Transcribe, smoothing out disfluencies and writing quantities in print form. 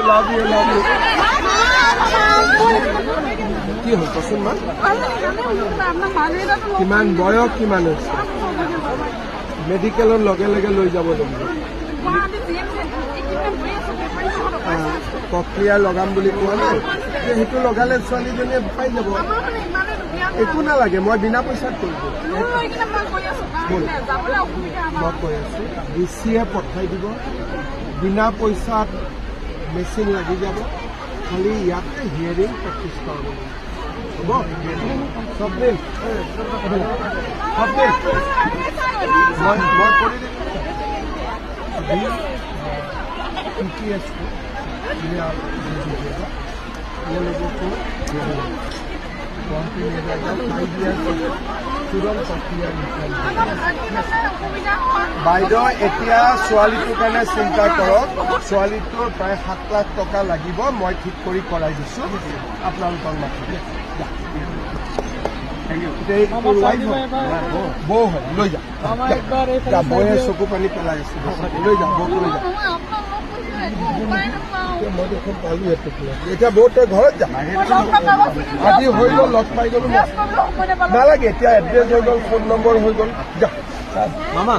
Love you, love you. কি হ'ল কচোন মা? কিমান বয়স, কিমান হৈছে? মেডিকেলত লগে লগে লৈ যাব লাগিব। কক্লিয়াৰ লগাম বুলি কোৱা নাই? সেইটো লগালে ছোৱালীজনীয়ে পাই যাব। একো নালাগে, মই বিনা পইচাত কৰি দিম। মই কৈ আছো, ডি চিয়ে পঠাই দিব, বিনা পইচাত মেচিন লাগি যাব। খালি ইয়াতে হিয়াৰিং প্ৰেক্টিচ কৰাব লাগিব। হ'ব, স্বপ্নিল, স্বপ্নিল, মই কৰি দিম। पीटीएस को ये आप दे दीजिएगा, ये लोगों को गुवाहाटी ले जाएगा। 5 इयर्स तुरंत प्रक्रिया। বাইদেউ, এতিয়া ছোৱালীটোৰ কাৰণে চিন্তা কৰক। ছোৱালীটোৰ প্ৰায় 7 লাখ টকা লাগিব। মই ঠিক কৰি কৰাই দিছো আপোনালোকৰ মাতি। বৌ হয়, লৈ যা। বৌয়ে চকু পানী পেলাই আছে। লৈ যা, বৌক লৈ যা। মই দেখোন পালো সেইটো। এতিয়া বৌ, তই ঘৰত যা। আজি হৈ গ'ল, লগ পাই গ'লো। নালাগে, এতিয়া এড্ৰেছ হৈ গ'ল, ফোন নম্বৰ হৈ গ'ল। যা। মামা।